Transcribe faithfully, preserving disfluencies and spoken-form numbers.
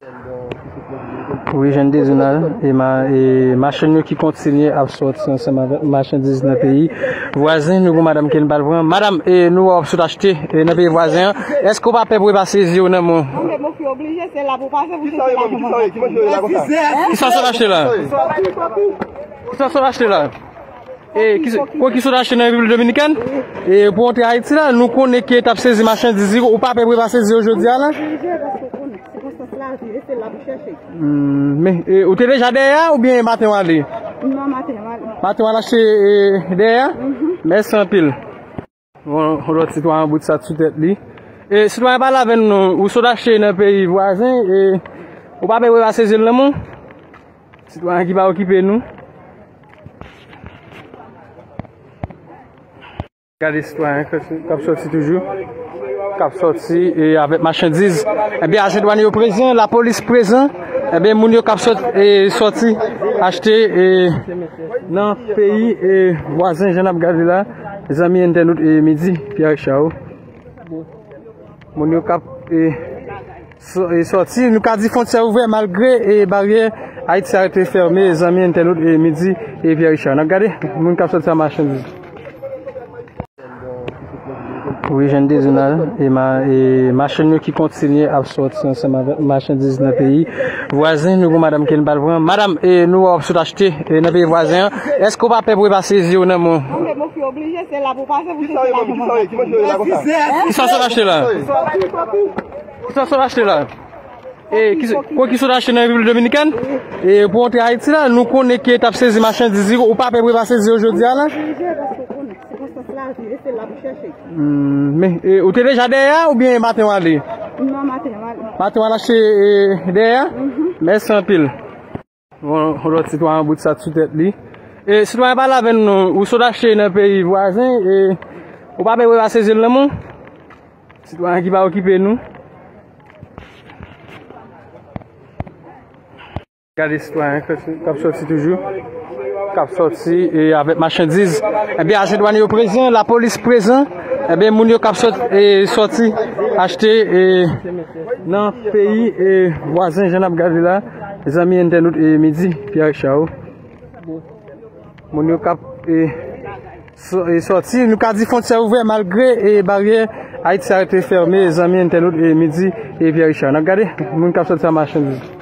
Wi, jan n te di w la, e ma-, e machann yo ki kontinye ap sòti ansanm avèk machandiz nan peyi vwazen. Nou gen madanm ke n pral pran. Madanm, e nou wè w ap sot achte, e nan peyi vwazen an. Èske w pa pè pou yo pa sezi w nan men w? Mwen menm, mwen oblije, se la pou pase, pou se la pou pase. Kisa w sot achte la? Kisa w sot achte la? E, ki, kote ki sot achte nan Repiblik Dominikèn? E, pou antre Ayiti la, nou konnen ke t ap sezi machandiz li, ou pa pè pou yo pa sezi yo jodi a la? Oblije, paske w konnen, sikonstans lavi, e se la pou chèche. Hmm, men, e, ou te deja dèyè a oubyen maten w ale? Non, maten w ale. Maten w al achte, e, dèyè a? Mhm. Mèsi anpil. Yon, yon lòt sitwayen bout sa sou tèt li. E, sitwayen, pale avè n non, ou sot achte nan peyi vwazen, e, ou pa pè pou yo pa sezi l nan men w? Sitwayen ki pa okipe nou. Gade sitwayen k ap sòti toujou. K ap sòti, e, avèk machandiz. Ebyen, ajan dwàn yo prezan, lapolis prezan. Ebyen, moun yo k ap sòt-, e, sòti achte, e, nan peyi, e, vwazen, jan n ap gade la. Zanmi entènot, e, Midi, Pierre Richard. Moun yo k ap, e, sò-, e, sòti. Nou ka di fwontyè ouvè malgre, e, baryè Ayiti a rete fèmen, zanmi entènot, e, Midi, e, Pierre Richard. N ap gade moun k ap sòti ak machandiz. Wi, jan n te di w la, e ma-, e machann yo ki kontinye ap sòti ansanm avèk machandiz nan peyi vwazen. Nou gen madanm ke n pral pran. Madanm, e nou wè w ap sot achte, e nan peyi vwazen an. Èske w pa pè pou yo pa sezi w nan men w? Mwen menm, mwen oblije, se la pou pase, pou se la pou pase. Kisa w sot achte la? Kisa w sot achte la? E, ki, kote ki sot achte nan Repiblik Dominikèn? E, pou antre Ayiti la, nou konnen ke t ap sezi machandiz li, ou pa pè pou yo pa sezi yo jodi a la? Oblije, paske w konnen, sikonstans lavi, e se la pou chèche. Hmm, men, e, ou te deja dèyè a oubyen maten w ale? Non, maten w ale. Maten w al achte, e, dèyè a? Mhm. Mèsi anpil. Yon, yon lòt sitwayen bout sa sou tèt li. E, sitwayen, pale avè n non, ou sot achte nan peyi vwazen, e, ou pa pè pou yo pa sezi l nan men w? Sitwayen ki pa okipe nou. Gade sitwayen k ap sòti toujou. K ap sòti, e, avèk machandiz. Ebyen, ajan dwàn yo prezan, lapolis prezan. Ebyen, moun yo k ap sòt-, e, sòti achte, e, nan peyi, e, vwazen, jan n ap gade la. Zanmi entènot, e, Midi, Pierre Richard. Moun yo k ap, e, sò-, e, sòti. Nou ka di fwontyè ouvè malgre, e, baryè Ayiti a rete fèmen, zanmi entènot, e, Midi, e, Pierre Richard. N ap gade moun k ap sòti ak machandiz.